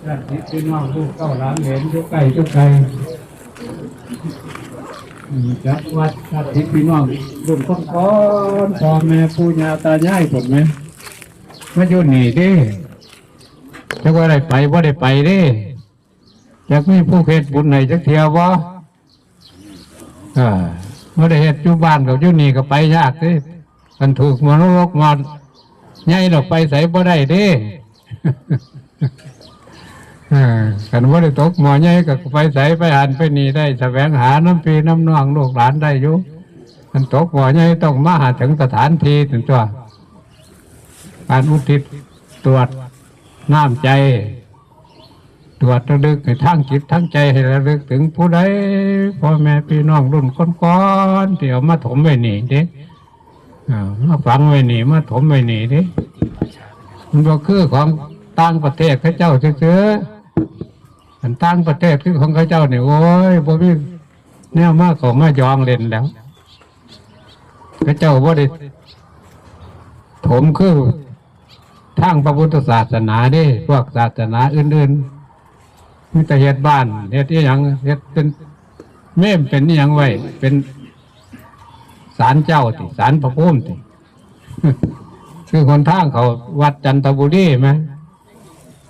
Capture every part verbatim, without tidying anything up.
ญาติพี่น้องลูกเต้าหลานเหลนอยู่ใกล้อยู่ไกล อืม จักวัดญาติพี่น้องรุ่นก่อนๆ พ่อแม่ปู่ย่าตายายผมไหม มาอยู่นี่เด้ จักว่าได้ไปบ่ได้ไปเด้ จักมีผู้เฮ็ดบุญให้จักเทื่อบ่ เออ บ่ได้เฮ็ดอยู่บ้านก็อยู่นี่ก็ไปยากเด้ คันถืกหม้อนรกหม้อใหญ่ดอก ไปไสบ่ได้เด้ เออ คันบ่ได้ตกหม้อใหญ่ก็ไปไสไปหั้นไปนี่ได้ แสวงหานำพี่นำน้องลูกหลานได้อยู่ คันตกหม้อใหญ่ต้องมาหาถึงสถานที่นั่นตั๊ว การอุทิศตรวจน้ำใจ ตรวจระลึกให้ทางจิตทางใจให้ระลึกถึงผู้ใด พ่อแม่พี่น้องรุ่นก่อนๆ ที่เอามาถมไว้นี่เด้ อ่า มาฝังไว้นี่ มาถมไว้นี่เด้ มันบ่คือของต่างประเทศเขาเจ้าซื่อๆ อันต่างประเทศคือของเขาเจ้านี่ โอ้ย บ่มีแนวมาของมายองเล่นแล้ว เขาเจ้าบ่ได้ถมคือทางพระพุทธศาสนาเด้ พวกศาสนาอื่นๆ มีแต่เฮ็ดบ้าน เฮ็ดอีหยัง เฮ็ดเป็นเมมเป็นอีหยังไว้ เป็นศาลเจ้าติ ศาลพระภูมิติ คือหนทางเขาวัดจันทบุรีไหม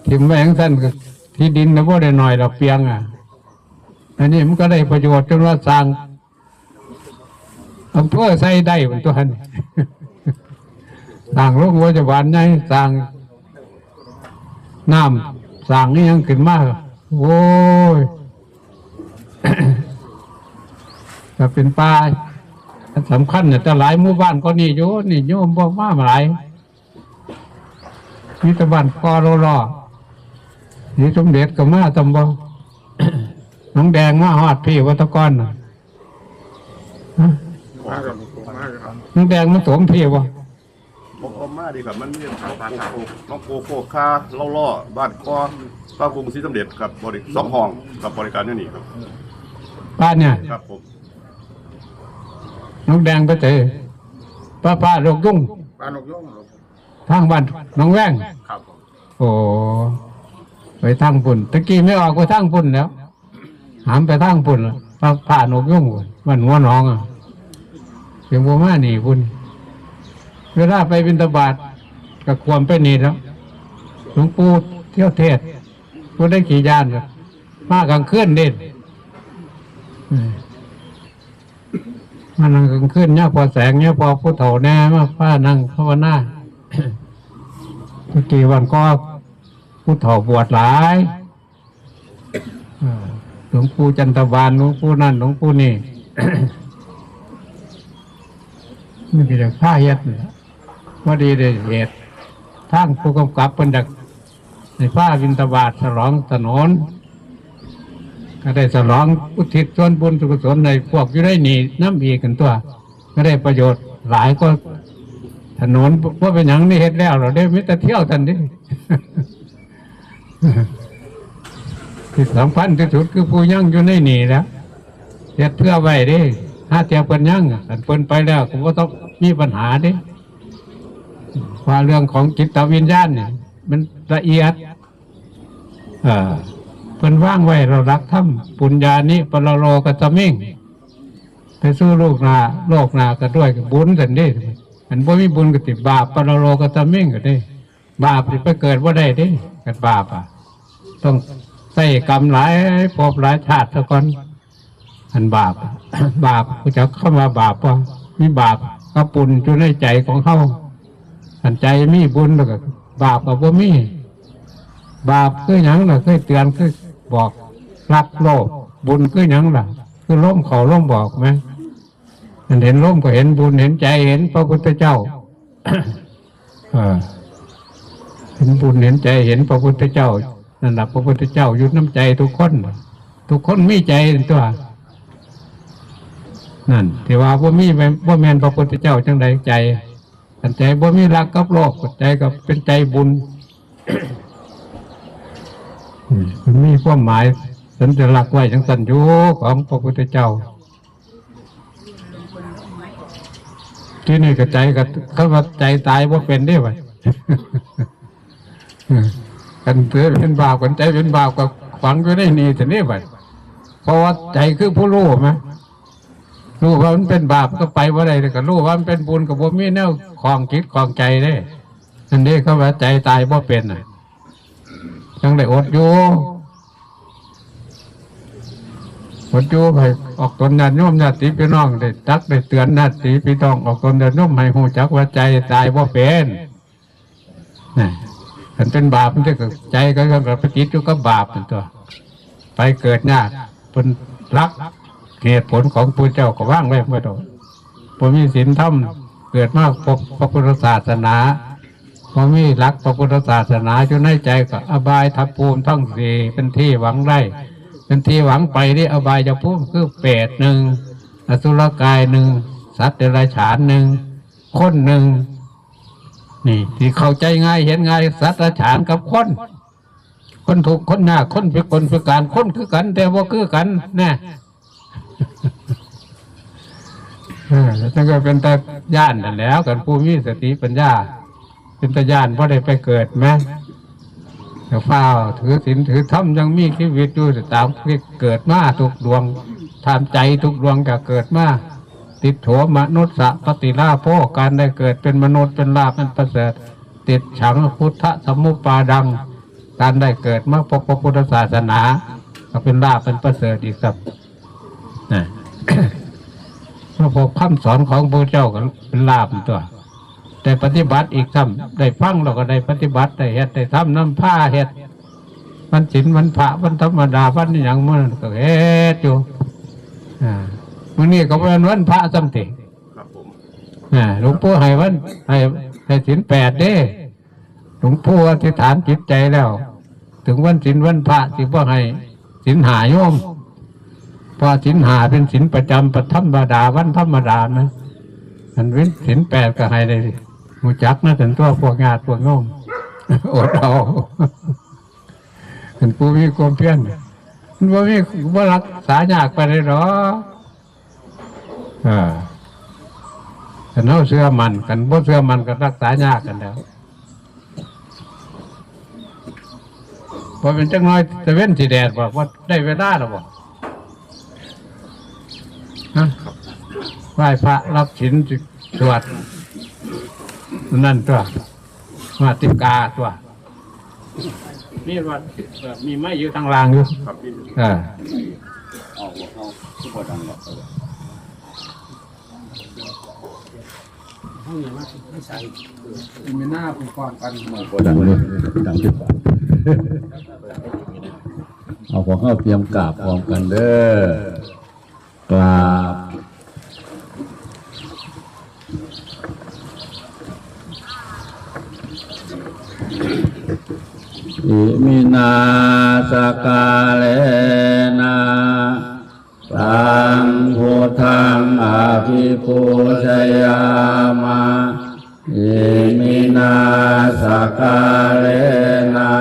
ถิ่มไว้จั่งซั้นก็ที่ดินน่ะบ่ได้น้อยดอกเปียงอ่ะ อันนี้มันก็ได้ประโยชน์จนว่าสร้างอำเภอใส่ได้มันตัวหั้น สร้างโรงพยาบาลใหญ่ สร้างน้ำ สร้างอีหยังขึ้นมา โอ้ย ก็เป็นป่าสำคัญเนี่ย แต่หลายหมู่บ้านก็นี่อยู่ นี่โยมบ่มาหลาย มีแต่บ้านกอรอๆ นี่สมเด็จก็มาตำบ่ น้องแดงมาฮอดพี่วัตกรน่ะ ฮะ มาครับ มาครับ น้องแดงมาถมพี่บ่ บ่ บ่มาดีครับ มันมีน้องโกโก้ น้องโกโก้คาเล่าล่อ บ้านกอ บ้านกรุงศรีสมเด็จครับ บริ สองห้องครับ บริการอยู่นี่ครับ บ้านเนี่ย ครับผม น้องแดงไปเตะ ป้า ป้าดอกยุง บ้านนกยงครับ ทางบ้านหนองแวง ครับผม โอ้ ไปทางพุ่น ตะกี้ไม่ออกไปทางพุ่นแล้ว หามไปทางพุ่นล่ะ พระ พระนกยุงพุ่น บ้านหัวหนองอ่ะ เพียงบ่มานี่พุ่น เวลาไปบิณฑบาตก็ขวมไปนี่แล้ว หลวงปู่เที่ยวเทศน์ ผู้ได้ขี่ยานก็มากลางคืนเด่น อืม มานั่งกลางคืนเนี่ยพอแสงเนี่ยพอผู้เฒ่าแน่มาพานั่งภาวนา ตะกี้วันก็ผู้เฒ่าบวชหลาย อ่า หลวงปู่จันทวาล หลวงปู่นั่น หลวงปู่นี่ นี่ก็อยากพาเฮ็ดนี่แหละ พอดีได้เหตุ ทางผู้กำกับเพิ่นอยากให้พาบิณฑบาตฉลองถนน ก็ได้ฉลองอุทิศส่วนบุญส่วนกุศลให้พวกอยู่ในนี่นำอีกกันตั๊ว ก็ได้ประโยชน์หลายก็ถนน บ่เป็นหยังนี่เฮ็ดแล้ว เราได้มิตรเที่ยวทันเด้ ที่สำคัญที่สุดคือผู้ยังอยู่ในนี่แหละ เฮ็ดเพื่อไว้เด้ หาแต่เพิ่นยัง คันเพิ่นไปแล้วก็บ่ต้องมีปัญหาเด้ ว่าเรื่องของจิตวิญญาณนี่มันละเอียด เอ่อ เพิ่นวางไว้แล้วหลักธรรม ปุญญานิปรโลกัสสมิง ไปสู่โลกหน้า โลกหน้าก็ด้วยบุญซั่นเด้ อันบ่มีบุญก็ติบาป ปรโลกัสสมิงก็เด้ บาปสิไปเกิดบ่ได้เด้ คันบาปอะ ต้องใช้กรรมหลายภพหลายชาติซะก่อน อันบาป บาป รู้จักคำว่าบาปบ่ มีบาปกับบุญอยู่ในใจของเฮา อันใจมีบุญแล้วก็บาปก็บ่มี บาปคือหยังล่ะ เคยเตือน เคยบอก รักโลภ บุญคือหยังล่ะ คือลมเข้าลมออกไหม อันเห็นลมก็เห็นบุญ เห็นใจเห็นพระพุทธเจ้า เออ เห็นบุญเห็นใจเห็นพระพุทธเจ้า นั่นล่ะ พระพุทธเจ้าอยู่นำใจทุกคน ทุกคนมีใจตั๊ว นั่น ที่ว่าบ่มีแม่น บ่แม่นพระพุทธเจ้าจั่งใด ใจ คันใจบ่มีรักกับโลภ ใจก็เป็นใจบุญ อืม มันมีความหมายสัญลักษณ์ไว้จั่งซั้นอยู่ ของพระพุทธเจ้า ที่นี่ก็ใจก็ คันว่าใจตายบ่เป็นเด้บัด อืม กันเกิดเป็นบาป กันใจเป็นบาปก็ฝังอยู่ในนี่เท่านี้บัด เพราะว่าใจคือผู้รู้ไหม รู้ว่ามันเป็นบาปก็ไปบ่ได้ แล้วก็รู้ว่ามันเป็นบุญก็บ่มีแนวคล้องจิตคล้องใจเด้ นั่นเด้เขาว่าใจตายบ่เป็นน่ะ ยังได้อดอยู่ อดอยู่ให้ออกตนญาติโยมญาติพี่น้องได้ตักได้เตือนญาติพี่น้องออกตนญาติโยมให้ฮู้จักว่าใจตายบ่เป็น นะ คันเป็นบาปมันจะเกิดใจก็ยังไปติดอยู่กับบาปนั่นตัว ไปเกิดยาก เป็นหลักเหตุผลของพระเจ้าก็วางไว้บ่ต้อง บ่มีศีลธรรม เกิดมาพบพระพุทธศาสนา บ่มีหลักพระพุทธศาสนาอยู่ในใจก็อบายภูมิทั้งสี่เป็นที่หวังได้ เป็นที่หวังไปนี่อบายภูมิคือเปรตหนึ่ง อสุรกายหนึ่ง สัตว์เดรัจฉานหนึ่ง คนหนึ่ง นี่ที่เข้าใจง่ายเห็นง่าย สัตว์เดรัจฉานกับคน คนทุกข์คนยาก คนพิกลพิการ คนคือกัน แต่บ่คือกันแน่ เออ จั่งก็เป็นตาย้านนั่นแหล้ว กันผู้มีสติปัญญา เป็นตาย้านบ่ได้ไปเกิดแหม แต่ฟ้าวถือศีลถือธรรมยังมีชีวิตอยู่ ตามที่เกิดมาทุกดวง ตามใจทุกดวงก็เกิดมา ติดโถมนุสสะปฏิลาโภ การได้เกิดเป็นมนุษย์เป็นลาภอันประเสริฐ ติดฉังพุทธสมุปปาดัง การได้เกิดมาพบพระพุทธศาสนา ก็เป็นลาภเป็นประเสริฐอีกครับ นะ มาพบคำสอนของพระเจ้าก็เป็นลาภตัว ได้ปฏิบัติอีกซ้ำ ได้ฟังเราก็ได้ปฏิบัติ ได้เฮ็ดได้ทำนำพาเฮ็ด วันศีลวันพระวันธรรมดาวันอิหยังมื้อนั้นก็เฮ็ดอยู่ อ่า มื้อนี้ก็เป็นวันพระซ้ำติ ครับผม อ่า หลวงปู่ให้วัน ให้ ให้ศีลแปดเด้ หลวงปู่อธิษฐานจิตใจแล้ว ถึงวันศีลวันพระสิบ่ให้ศีลห้าโยม เพราะศีลห้าเป็นศีลประจำวันธรรมดา วันธรรมดานะ อันเว้นศีลแปดก็ให้ได้รู้จักนะ ถึงตัวพวกญาติพวกโยม อดเอา เป็นผู้มีความเพียร มันบ่มี บ่รักษายากปานใดดอก เออ คันเฮาเชื่อมั่น คันบ่เชื่อมั่นก็รักษายากกันแล้ว พอเป็นจังน้อยตะเว็นสิแดด บอกว่าได้เวลาแล้วบ่ ฮะ ไหว้พระรับศีลสวด นั่นตัว มาติกาตัว นี่ว่า เอ่อ มีไม้อยู่ทางล่างอยู่ ครับพี่ เออ เอาหัวเข้า คือบ่ดังหรอก ห้องนี้มาไม่ใส่ มีหน้าผู้กองกัน บ่ดังเลย ดังที่สุด เอาของเข้าเตรียมกราบพร้อมกันเด้อ กราบ อิมินาสการะนะ ตังพุทธังอภิปูชยามะ อิมินาสการะนะ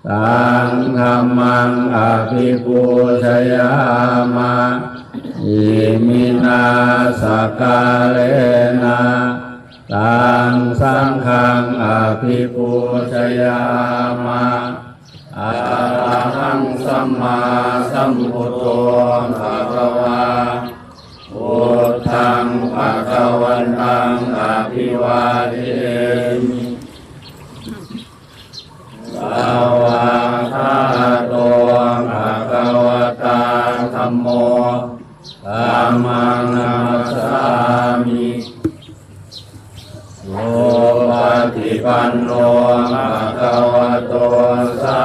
ตังธัมมังอภิปูชยามะ อิมินาสการะนะ ตังสังฆังอภิปูชยามะ อะระหังสัมมาสัมพุทโธ ภะคะวา พุทธังภะคะวันตังอภิวาเทมิ สวากขาโต ภะคะวะตา ธัมโม ธัมมังนะมัสสามิ สุปฏิปันโน ภะคะวะโต สา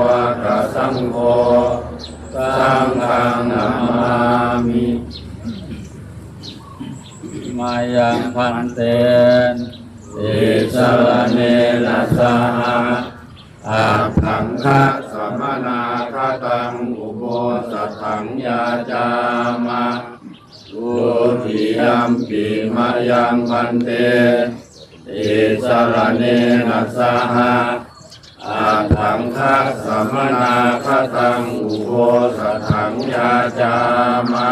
วกสังโฆ สังฆังนะมามิ มายังพันเต ติสรเณนะสหะ อัตถังคะสมนาคตังอุโบสถังยาจามะ ทุติยัมปิมายังพันเต ติสรเณนะสหะ อัตถังคะสมนาคตังอุโบสถังยาจามะ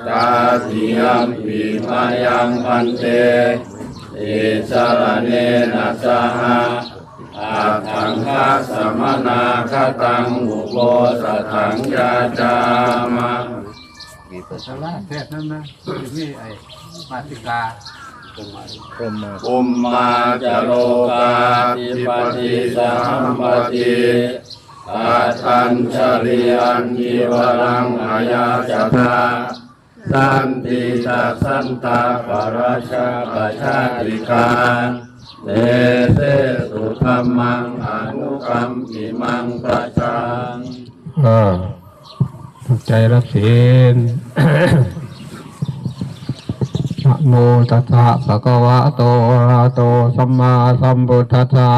ตาติยัมปิมายังพันเต ติสรเณนะสหะ อั อัตถังคสมนาคตังอุโปสถังยาจามะ สาระแทศนั้นนะ ที่นี่ไอ้มาติกา พรหมา ภุมมาจโลกาธิปติสหัมปติ อัตถัญชลีอันทิวรังอายาจทา สันติตัสสันตาปราชาปชาติกา เตเสสุธัมมังอนุกัมปิมังปะชัง เออ ตั้งใจรับศีล นะโมตัสสะภะคะวะโตอะระหะโตสัมมาสัมพุทธัสสะ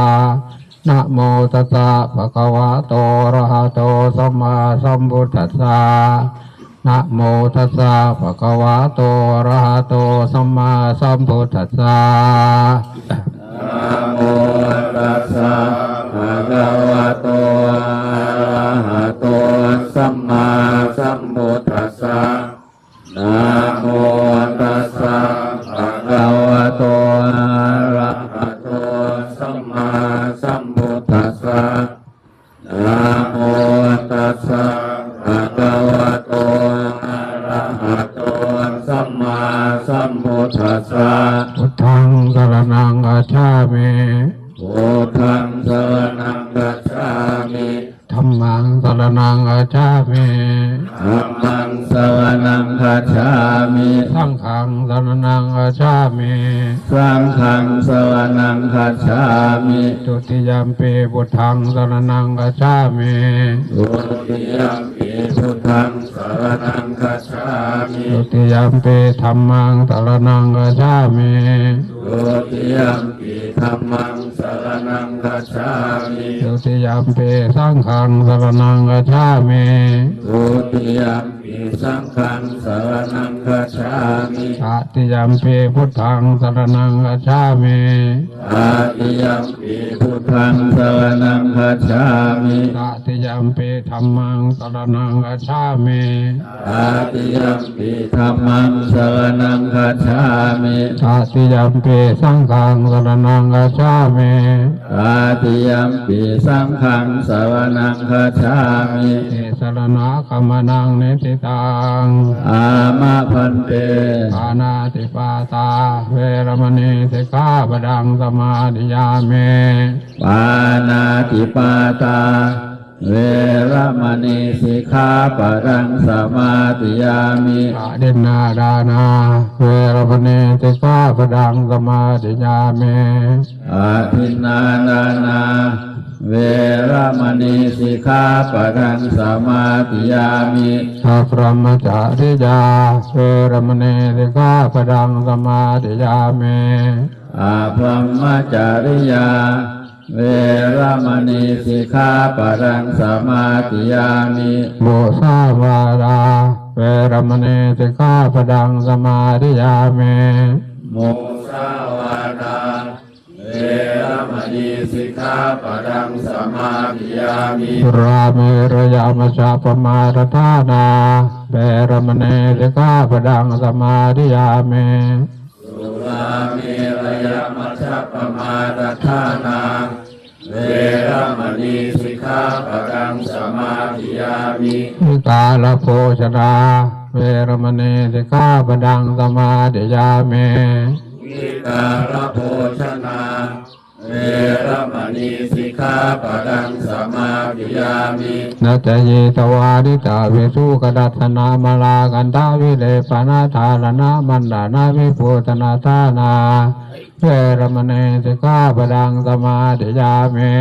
นะโมตัสสะภะคะวะโตอะระหะโตสัมมาสัมพุทธัสสะ นะโมตัสสะภะคะวะโตอะระหะโตสัมมาสัมพุทธัสสะ นะโมตัสสะภะคะวะโตอะระหะโตสัมมาสัมพุทธัสสะ นะโมตัสสะภะคะวะโตอะระหะโตสัมมาสัมพุทธัสสะ นะโมตัสสะภะคะวะโตอะระหะโตสัมมาสัมพุทธัสสะ พุทธังสรณังคัจฉามิ พุทธังสรณังคัจฉามิ ธัมมังสรณังคัจฉามิ ธัมมังสรณังคัจฉามิ สังฆังสรณังคัจฉามิ สังฆังสรณังคัจฉามิ ทุติยัมปิพุทธังสรณังคัจฉามิ ทุติยัมปิพุทธังสรณังคัจฉามิ ทุติยัมปิธัมมังสรณังคัจฉามิ ทุติยัมปิธัมมังสรณังคัจฉามิ ทุติยัมปิสังฆังสรณังคัจฉามิ ทุติยัมปิสังฆังสรณังคัจฉามิ ตติยัมปิพุทธังสรณังคัจฉามิ ตติยัมปิพุทธังสรณังคัจฉามิ ตติยัมปิธัมมังสรณังคัจฉามิ ตติยัมปิธัมมังสรณังคัจฉามิ ตติยัมปิสังฆังสรณังคัจฉามิ ตติยัมปิสังฆังสรณังคัจฉามิ ติสรณะกัมมะนังนิฏฐิตัง อามะภันเต ปาณาติปาตา เวระมะณี สิกขาปะดัง สมาธิยามิ ปาณาติปาตา เวระมะณี สิกขาปะดัง สมาธิยามิ อทินนาทานา เวระมะณี สิกขาปะดัง สมาธิยามิ อทินนาทานา เวระมะณี สิกขาปะดัง สมาธิยามิ อะพรหมจาริยา เวระมะณี สิกขาปะดัง สมาธิยามิ อะพรหมจาริยา เวระมะณี สิกขาปะดัง สมาธิยามิ มุสาวาทา เวระมะณี สิกขาปะดัง สมาธิยามิ มุสาวาทา เวระมะณี สิกขาปะดัง สมาธิยามิ สุราเมรยะมัชฌะปมาทัฏฐานา เวระมะณี สิกขาปะดัง สมาธิยามิ สุราเมรยะมัชฌะปมาทัฏฐานา เวระมะณี สิกขาปะดัง สมาธิยามิ วิกาลโภชนา เวระมะณี สิกขาปะดัง สมาธิยามิ วิกาลโภชนา เวระมะณี สิกขาปะดัง สมาธิยามิ นะจะยีตวานิตาวิสุกดัสสนามาลากันทาวิเลปนาทาลนามันดานาวิภูสนาทานา เวระมะณี สิกขาปะดัง สมาธิยามิ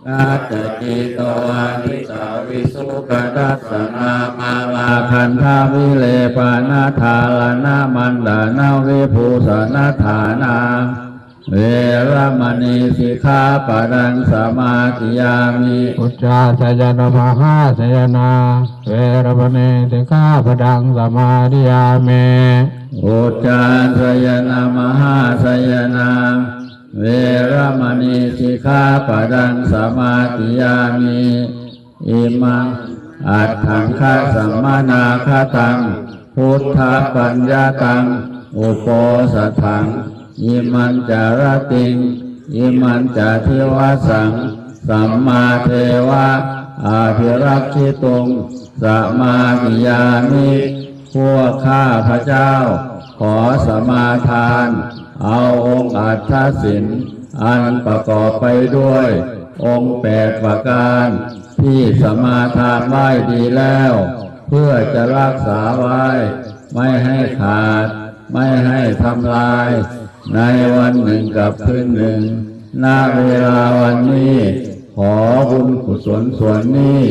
นะจะยีตวานิตาวิสุกดัสสนามาลากันทาวิเลปนาทาลนามันดานาวิภูสนาทานา เวระมะณี สิกขาปะดัง สมาธิยามิ อุจจาสยนมหาสยนา เวระมะณี สิกขาปะดัง สมาธิยามิ อุจจาสยนมหาสยนา เวระมะณี สิกขาปะดัง สมาธิยามิ อิมัง อัตถังคสมนาคตัง พุทธปัญญาตัง อุโปสถัง อิมัญจรติง อิมัญจะทิวสัง สัมมาเทวะ อภิรักขิตุง สมาธิยามิ พวกข้าพเจ้า ขอสมาทาน เอาองค์อัฏฐศิล อันประกอบไปด้วย องค์แปดประการ ที่สมาทานไว้ดีแล้ว เพื่อจะรักษาไว้ ไม่ให้ขาด ไม่ให้ทำลาย ในวันหนึ่งกับคืนหนึ่ง ณ เวลาวันนี้ ขอบุญกุศลส่วนนี้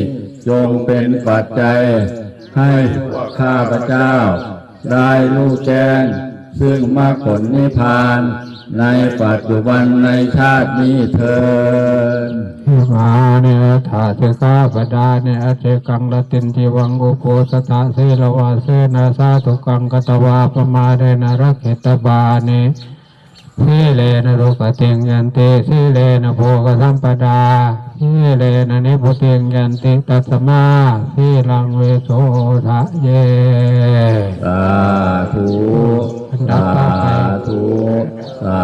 จงเป็นปัจจัย ให้พวกข้าพเจ้า ได้รู้แจ้ง ซึ่งมรรคผลนิพพาน ในปัจจุบันในชาตินี้เทอญ อิมานิอัฏฐสิกขาปดานิ อัตถิกังรตินทิวัง อุโปสถะสีลวาเสนะ สาธุกังกัตวา ปมาเดนะรักขิตบานิ สีเลนะสุขติงยันติ สีเลนะโภคสัมปดา สีเลนะนิพพุติงยันติ ตัสมาสีลังวิโสทะเย สาธุ อันดับต่อไป สาธุ สา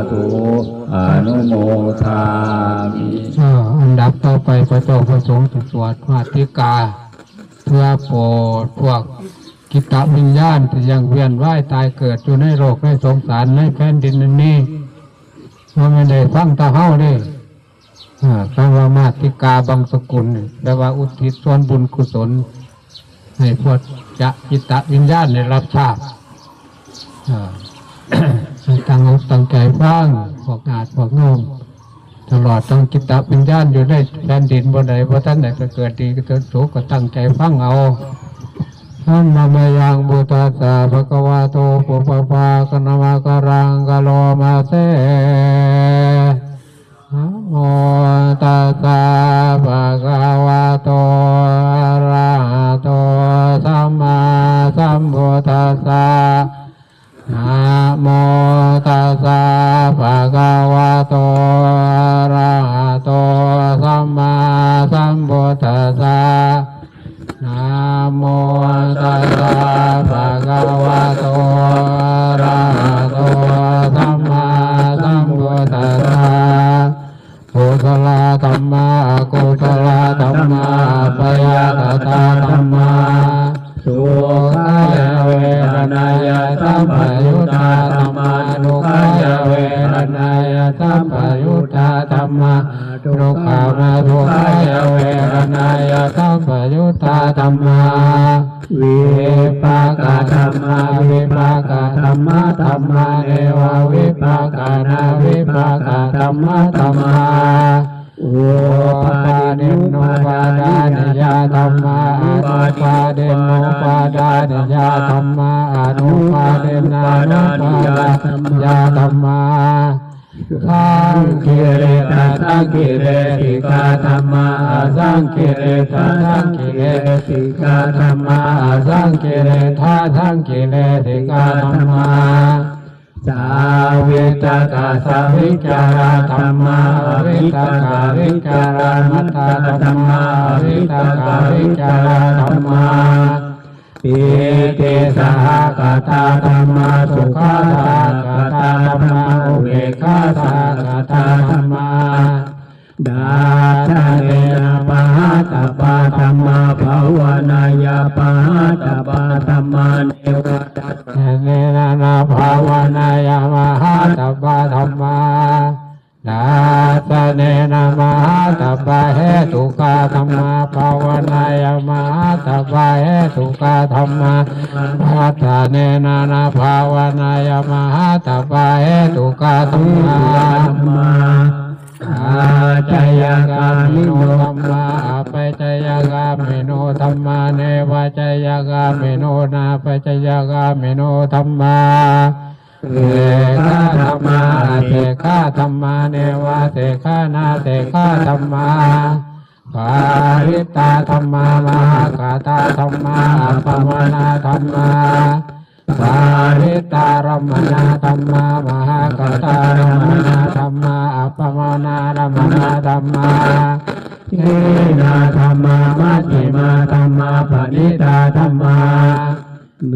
ธุ อนุโมทามิ อ่า อันดับต่อไปพระเจ้าประสงค์จะสวดมาติกา เพื่อโปรดพวกกิตวิญญาณที่ยังเวียนว่ายตายเกิดอยู่ในโลกในสงสารในแผ่นดินอันนี้ ว่าไม่ได้ฟังแตาเฮาเด้ อ่า คำว่ามาติกาบังสกุลนี่แปลว่าอุทิศส่วนบุญกุศล ให้พวกจะกิตวิญญาณได้รับทราบ อ่า ให้ตั้งอกตั้งใจฟัง พวกญาติพวกโยม ตลอดทั้งกิตวิญญาณอยู่ในแผ่นดินบ่ใดบ่ทันได้ไปเกิดดีเกิดสุขก็ตั้งใจฟังเอา ธัมมะยัง พุทธัสสะ ภะคะวะโต ปุพพะภาคะนะมะกะรัง กะโรมะเส นะโมตัสสะ ภะคะวะโต อะระหะโต สัมมาสัมพุทธัสสะ นะโมตัสสะ ภะคะวะโต อะระหะโต สัมมาสัมพุทธัสสะ นะโมตัสสะ ภะคะวะโต อะระหะโต สัมมาสัมพุทธัสสะ กุศลธัมมา อกุศลธัมมา อัปยาคตาธัมมา สุขายะเวทนายะสัมปยุตตาธัมมา ทุกขายะเวทนายะสัมปยุตตาธัมมา ทุกขามา ทุกขายะเวทนายะสัมปยุตตาธัมมา วิปากะธัมมา วิปากะธัมมาธัมมา เนวะวิปากานา วิปากะธัมมาธัมมา อุปาทินนุปาทานิยาธัมมา อนุปาทินนุปาทานิยาธัมมา อนุปาทินานุปาทานิยาธัมมา สังกิริตาสังกิเรติกาธัมมา อสังกิริตาสังกิเรติกาธัมมา อสังกิริตาสังกิเรติกาธัมมา สาวิตกาสวิจาราธัมมา อวิตกาวิจารามัตตาธัมมา อวิตกาวิจาราธัมมา ปีติสหกตาธัมมา สุขสหกตาธัมมา อุเบกขาสหกตาธัมมา ดัชเนนะมหาตัปปาธัมมา ภาวนายะมหาตัปปาธัมมา เนวะดัชเนนะภาวนายะมหาตัปปาธัมมา ดัชเนนะมหาตัปปะเหตุกาธัมมา ภาวนายะมหาตัปปะเหตุกาธัมมา ดัชเนนะนะภาวนายะมหาตัปปะเหตุกาธัมมา อาจยกามิโนธัมมา อัปจยกามิโนธัมมา เนวะจยกามิโนนาปจยกามิโนธัมมา เสกขาธัมมา อเสกขาธัมมา เนวะเสกขานาเสกขาธัมมา ปาริตตาธัมมา มหากตาธัมมา อัปปมาณาธัมมา ปาริตตารัมมณาธัมมา มหากตารัมมณาธัมมา อัปปมาณารัมมณาธัมมา ทีนาธัมมา มัชฌิมาธัมมา ปณิตาธัมมา เม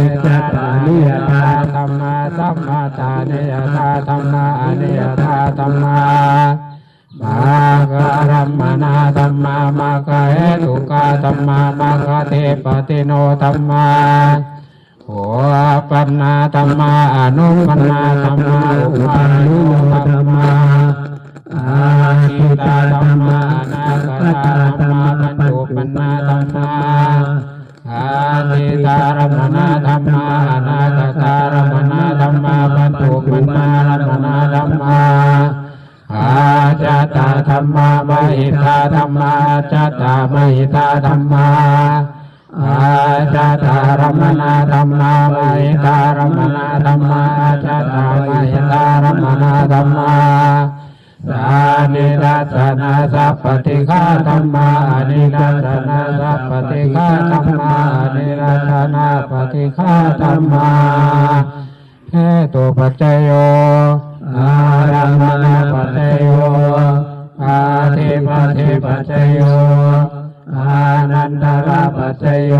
ตตาปานิยตาธัม ธัมมา สัมมาทานิยตาธัมมา อนิยตาธัมมา มัคคารัมมณาธัมมา มัคคาเหตุกาธัมมา มัคคาธิปติโนธัมมา โอปันนาธัมมา อนุปันนาธัมมา อุปาทิโนธัมมา อาทิตาธัมมา อนาคตาธัมมา ปัจจุปันนาธัมมา อาทิตารมณาธัมมา อนาคตารมณาธัมมา ปัจจุปันนารมณาธัมมา อาจตาธัมมา มหิตาธัมมา อาจตามหิตาธัมมา อาจตารมณาธัมมา มหิตารมณาธัมมา อาจตามหิตารมณาธัมมา สานิรัสสนาสัพปติฆาธัมมา อนิรัสสนาสัพปติฆาธัมมา อนิรัสสนาปฏิฆาธัมมา เหตุปัจจโย อารัมมณปัจจโย อาทิปติปัจจโย อานันทรปัจจโย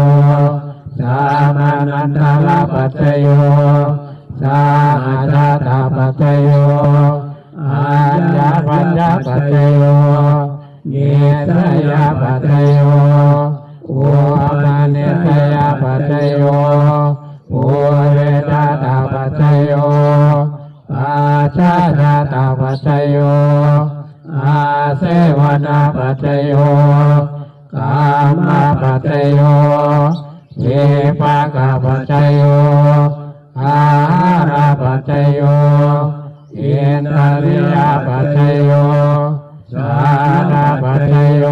สามานันทรปัจจโย สาหัสสตปัจจโย อัญญปัญญปัจจโย นิสยปัจจโย อุปนิสยปัจจโย ปุเรชาตปัจจโย ปัจจชาตปัจจโย อาเสวนาปัจจโย กรรมปัจจโย วิปากปัจจโย อาหารปัจจโย อินทรียปัจจโย สารปัจจโย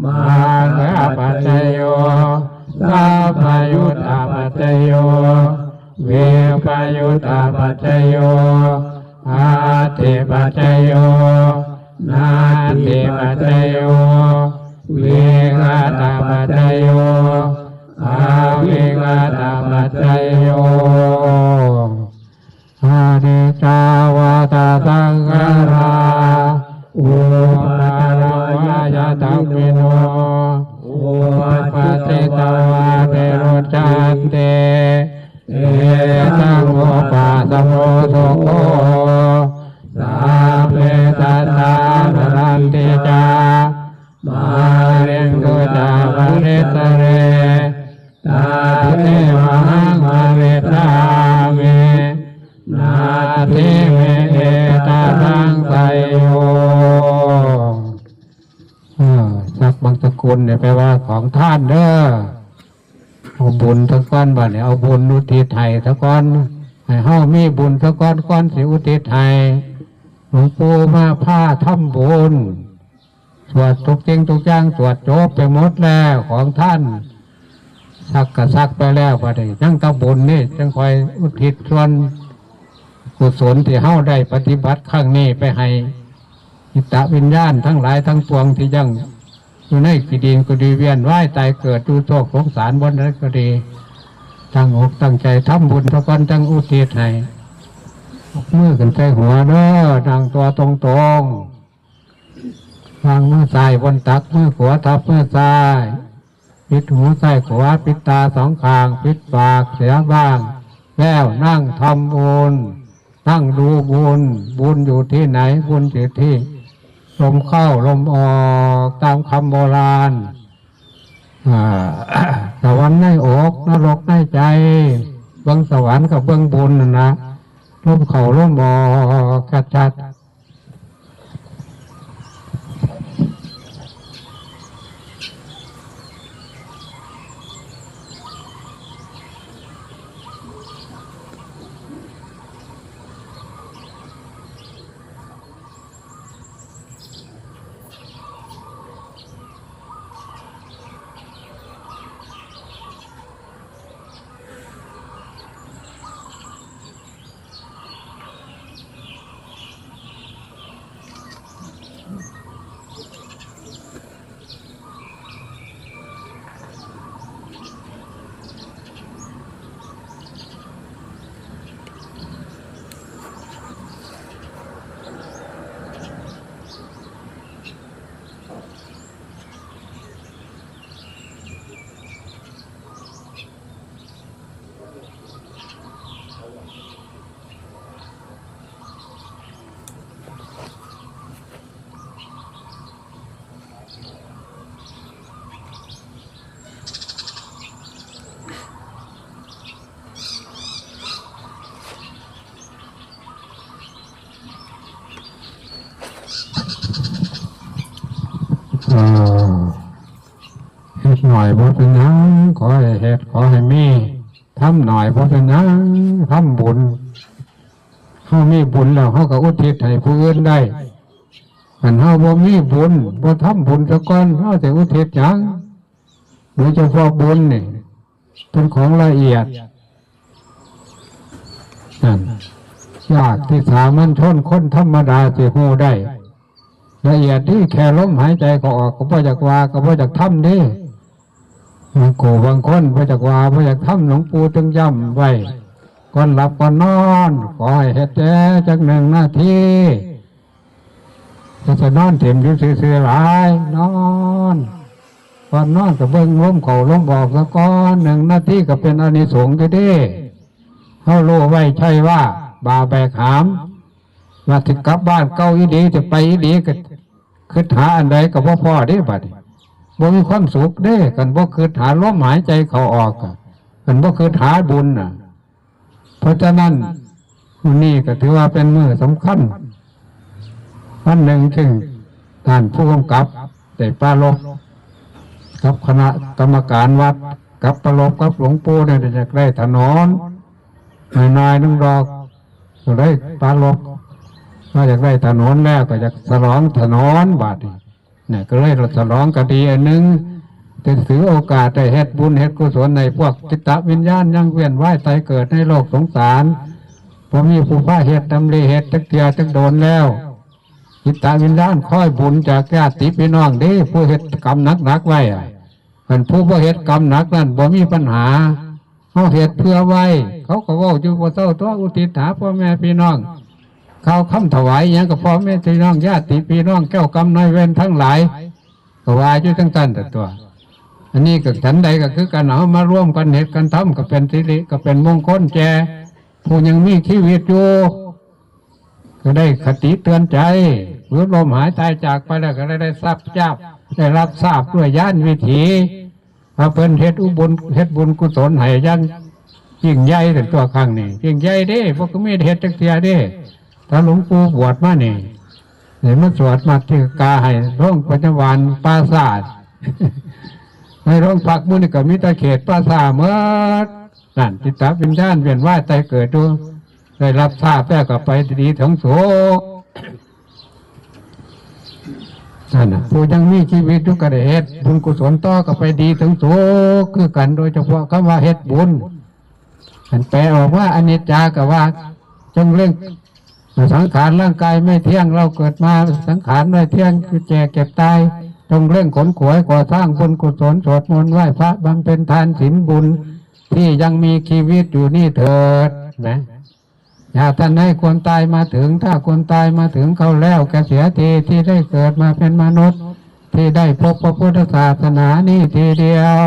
มรรคปัจจโย สัพพยุตตปัจจโย วิปยุตตปัจจโย อัตถิปัจจโย นัตถิปัจจโย วิคตปัจจโย อวิคตปัจจโย อนิจจาวัฏฏะสังขารา อุปาทวายธรรมิโน อุปปาจิตวานิรุจจันติ เตสัง อุปาทโมสุโข สัพเพสัตตา มะรันติ จะ มาริงสุ จะ ปริสสะเร ตัตเทวะหัง ปะริสสามิ นัตถิ เม เอตาสัง สัยโย เออ สักบางสกุลเนี่ยแปลว่าของท่านเด้อ เอาบุญซะก่อนบัดนี้ เอาบุญอุทิศให้ซะก่อน ให้เฮามีบุญซะก่อน ก่อนสิอุทิศให้ หลวงปู่มาพาทำบุญ สวดทุกสิ่งทุกอย่าง สวดจบไปหมดแล้ว ของท่าน ซักก็ซักไปแล้ว บัดนี้ยังแต่บุญนี่ จั่งค่อยอุทิศส่วนกุศลที่เฮาได้ปฏิบัติครั้งนี้ไปให้จิตวิญญาณทั้งหลายทั้งปวงที่ยังอยู่ในขี้ดินก็ดี เวียนว่ายตายเกิดอยู่โศกสงสารบ่อนใดก็ดี ตั้งอกตั้งใจทำบุญซะก่อน จั่งอุทิศให้ ยกมือขึ้นใส่หัวเด้อ นั่งตัวตรงๆ วางมือซ้ายบนตัก มือขวาทับมือซ้าย ปิดหูซ้ายขวา ปิดตาสองข้าง ปิดปากเสียบ้าง แล้วนั่งทำบุญ นั่งดูบุญ บุญอยู่ที่ไหน บุญอยู่ที่ลมเข้าลมออก ตามคำโบราณ อ่า สวรรค์ในอก นรกในใจ เบิ่งสวรรค์กับเบิ่งบุญนั่นนะ ลมเข้าลมออกชัดๆ เฮ็ดหน่อยบ่เป็นหยัง ขอให้เฮ็ด ขอให้มี ทำหน่อยบ่เป็นหยัง ทำบุญ เฮามีบุญแล้ว เฮาก็อุทิศให้ผู้อื่นได้ คันเฮาบ่มีบุญ บ่ทำบุญซะก่อน เฮาสิอุทิศหยัง โดยเฉพาะบุญนี่ เป็นของละเอียด นั่น ยากที่สามัญชนคนธรรมดาสิฮู้ได้ ละเอียดที่แค่ลมหายใจเข้าออกก็บ่อยากว่า ก็บ่อยากทำเด้ บางคู่บางคนบ่อยากว่า บ่อยากทำ หลวงปู่จึงย้ำไว้ ก่อนหลับก่อนนอน ขอให้เฮ็ดแค่จักหนึ่งนาที ก็จะนอนเต็มอยู่ซื่อๆหลาย นอน ก่อนนอนก็เบิ่งลมเข้าลมออกซะก่อน หนึ่งนาทีก็เป็นอานิสงส์อยู่เด้ เฮารู้ไว้ใช่ว่า บ่าแบกหาม ว่าสิกลับบ้านเก่าอีหลี จะไปอีหลี ก็คิดหาอันใดก็บ่พ้อเด้บัดนี้ บ่มีความสุขเด้ คันบ่คิดหาลมหายใจเข้าออกอะ คันบ่คิดหาบุญน่ะ เพราะฉะนั้นมื้อนี้ก็ถือว่าเป็นมื้อสำคัญ วันหนึ่งซึ่งท่านผู้กำกับได้ปรารภกับคณะกรรมการวัด กับปรารภกับหลวงปู่เนี่ย อยากได้ถนนหน่อยๆหนึ่งดอก ก็เลยปรารภว่าอยากได้ถนนแล้ว ก็อยากฉลองถนนบัดนี้ เนี่ย ก็เลยฉลองก็ดีอันหนึ่ง ได้ถือโอกาสได้เฮ็ดบุญเฮ็ดกุศลให้พวกจิตวิญญาณยังเวียนว่ายตายเกิดในโลกสงสาร บ่มีผู้พาเฮ็ดนำเลย เฮ็ดจักเทื่อจักโดนแล้ว จิตวิญญาณคอยบุญจากญาติพี่น้องเด้ ผู้เฮ็ดกรรมหนักๆไว้อะ คันผู้บ่เฮ็ดกรรมหนักนั่นบ่มีปัญหา เฮาเฮ็ดเพื่อไว้ เขาก็เว้าอยู่บ่เซาตัว อุทิศหาพ่อแม่พี่น้อง กล่าวคำถวายหยังกับพ่อแม่พี่น้อง ญาติพี่น้อง เจ้ากรรมนายเวรทั้งหลาย ก็ว่าอยู่จั่งซั้นแต่ตัว อันนี้ก็ฉันใดก็คือกัน เอามาร่วมกันเฮ็ดกันทำ ก็เป็นสิริ ก็เป็นมงคลแก่ผู้ยังมีชีวิตอยู่ ก็ได้คติเตือนใจ หรือลมหายตายจากไปแล้วก็ได้ ได้ทราบ ได้รับทราบด้วยญาณวิถี ว่าเพิ่นเฮ็ดอุบุญ เฮ็ดบุญกุศลให้อย่างยิ่งใหญ่ แต่ตัวครั้งนี้ยิ่งใหญ่เด้ บ่คือมีเฮ็ดจักเทื่อเด้ ถ้าหลวงปู่บวชมานี่ นี่มาสวดมัตติกาให้โรงพยาบาลปราสาท ในโรงพักหมู่นี่ก็มีแต่เขตปราสาทหมด นั่น จิตวิญญาณเวียนว่ายตายเกิดอยู่ ได้รับทราบแล้วก็ไปดีถึงสุข นั่นน่ะ ผู้ยังมีชีวิตอยู่ก็ได้เฮ็ดบุญกุศลต่อ ก็ไปดีถึงสุขคือกัน โดยเฉพาะคำว่าเฮ็ดบุญ อันแปลออกว่าอนิจจาก็ว่า จงเล็ง สังขารร่างกายไม่เที่ยง เราเกิดมาสังขารไม่เที่ยง คือแก่เจ็บตาย จงเร่งขนขวายก่อสร้างบุญกุศล สวดมนต์ไหว้พระ บำเพ็ญทานศีลบุญ ที่ยังมีชีวิตอยู่นี่เถิด นะ อย่าท่านให้ความตายมาถึง ถ้าความตายมาถึงเข้าแล้ว แกเสียทีที่ได้เกิดมาเป็นมนุษย์ ที่ได้พบพระพุทธศาสนานี่ทีเดียว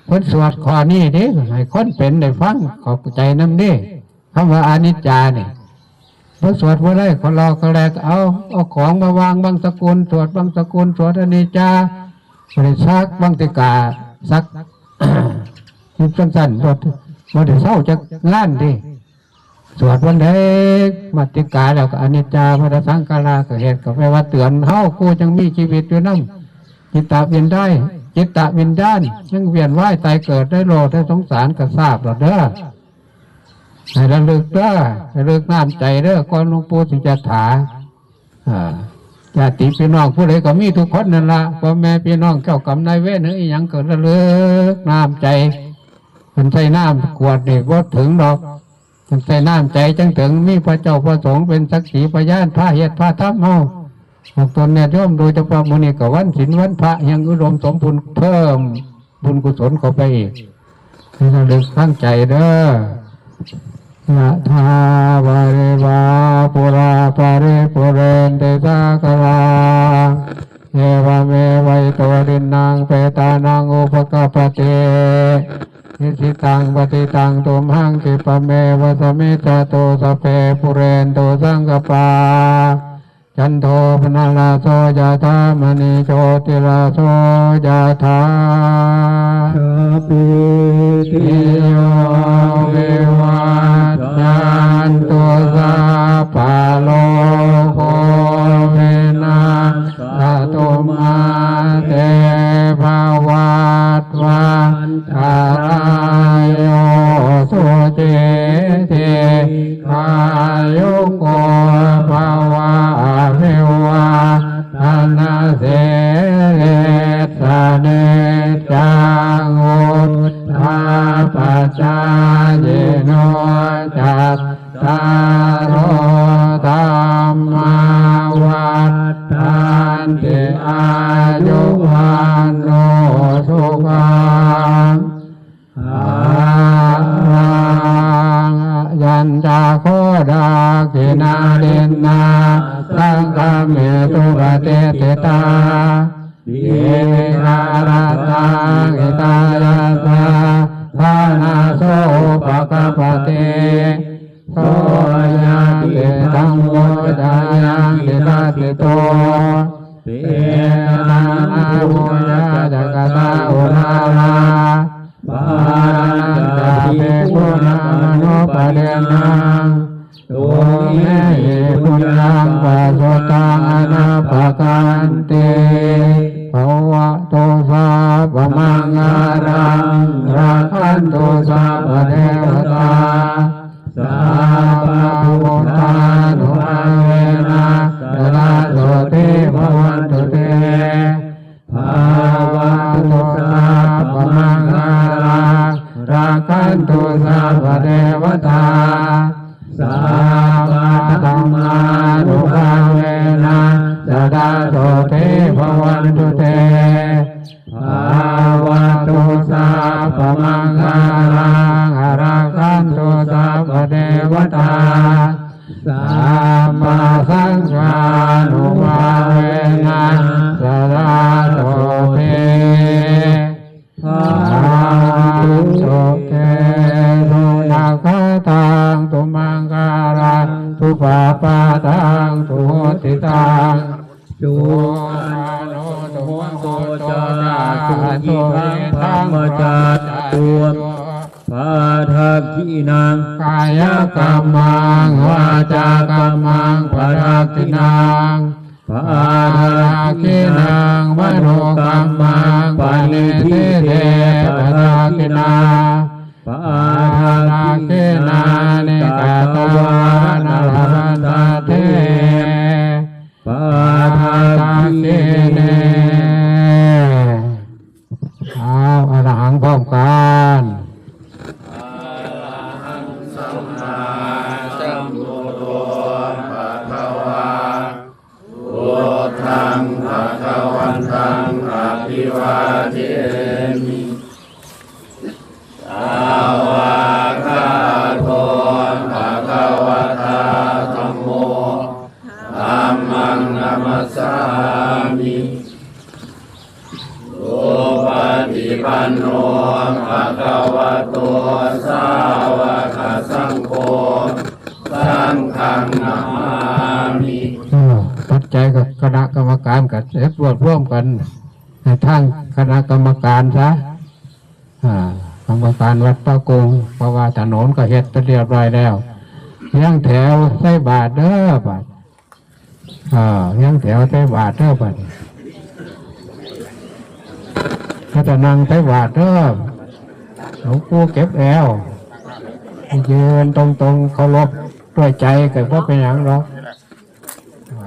เพิ่นสวดข้อนี้เด้ ให้คนเป็นได้ฟัง เข้าใจนำเด้ คำว่าอนิจจานี่ เพิ่นสวดบ่ได้ คนเราก็แลกเอา เอาของมาวางบังสกุล สวดบังสกุล สวดอนิจจา บ่ได้สักบังติกา สัก อยู่จั่งซั้น บ่ บ่ได้เซาจักงานเด้ สวดวันใดมัตติกาแล้วก็อนิจจา วัฏสังขารา ก็เฮ็ดก็แปลว่าเตือนเฮา ผู้ยังมีชีวิตอยู่นำ จิตวิญญาณ จิตวิญญาณยังเวียนว่ายตายเกิดในโลกในสงสารก็ทราบแล้วเด้อ ให้ระลึกเด้อ ระลึกน้ำใจเด้อ ก่อนหลวงปู่สิจะถา อ่า ญาติพี่น้องผู้ใดก็มีทุกคนนั่นละ พ่อแม่พี่น้องเจ้ากรรมนายเวรหรืออีหยังก็ระลึกน้ำใจ เพิ่นใส่น้ำขวดนี่บ่ถึงดอก เพิ่นใส่น้ำใจจังถึง มีพระเจ้าพระสงฆ์เป็นสักขีพยาน พาเฮ็ดพาทำเฮา พวกตนญาติโยม โดยเฉพาะมื้อนี้ก็วันศีลวันพระ ยังอุดมสมบูรณ์ เพิ่มบุญกุศลเข้าไปอีก ให้ระลึกตั้งใจเด้อ ยะถาวาริวาปุราปาริปุเรนติสาคารัง เอวเมวะอิโตทินนังเปตานังอุปกปปติ อิชิตังปฏิตังตุมหังคิปะเมวะสมิจจตุ สัพเพปุเรนตุสังกปา จันโทปนรสโสยะถามณีโชติรสโสยะถา สัพพิติโยวิวัชชันตุ สัพพะโรโควินัสสะตุ มาเต tu sabbamaṅgalaṃ rakkhantu sabbadevatā sabbabuddhānubhāvena sadā sotthī bhavantu te. Bhavatu sabbamaṅgalaṃ rakkhantu sabbadevatā sabbadhammānubhāvena sadā sotthī bhavantu te. Bhavatu sabbamaṅgalaṃ rakkhantu sabbadevatā sabbasaṅghānubhāvena sadā sotthī bhavantu te. Sunakkhattaṃ sumaṅgalaṃ supabhātaṃ suhuṭṭhitaṃ sukhaṇo sumuhutto ca suyiṭṭhaṃ brahmacārisu. Padakkhiṇaṃ kāyakammaṃ vācākammaṃ padakkhiṇaṃ padakkhiṇaṃ manokammaṃ paṇidhī te padakkhiṇā. Padakkhiṇāni katvāna labhantatthe padakkhiṇe. เอา อรหัง พร้อมกัน Arahaṃ sammāsambuddho bhagavā, buddhaṃ bhagavantaṃ abhivādemi. Svākkhāto bhagavatā dhammo, dhammaṃ namassāmi. Supaṭipanno bhagavato sāvakasaṅgho, saṅghaṃ namāmi. เออ ปัจจัยกับคณะกรรมการก็เฮ็ดรวบรวมกัน ให้ทางคณะกรรมการซะ อ่า กรรมการวัดป่ากุง เพราะว่าถนนก็เฮ็ดไปเรียบร้อยแล้ว เรียงแถวใส่บาตรเด้อ บาตร อ่า เรียงแถวใส่บาตรเด้อ บาตร ก็จะนั่งใส่บาตรเด้อ หลวงปู่เก็บแอว ยืนตรงๆ เคารพด้วยใจ ก็บ่เป็นหยังหรอก อ่า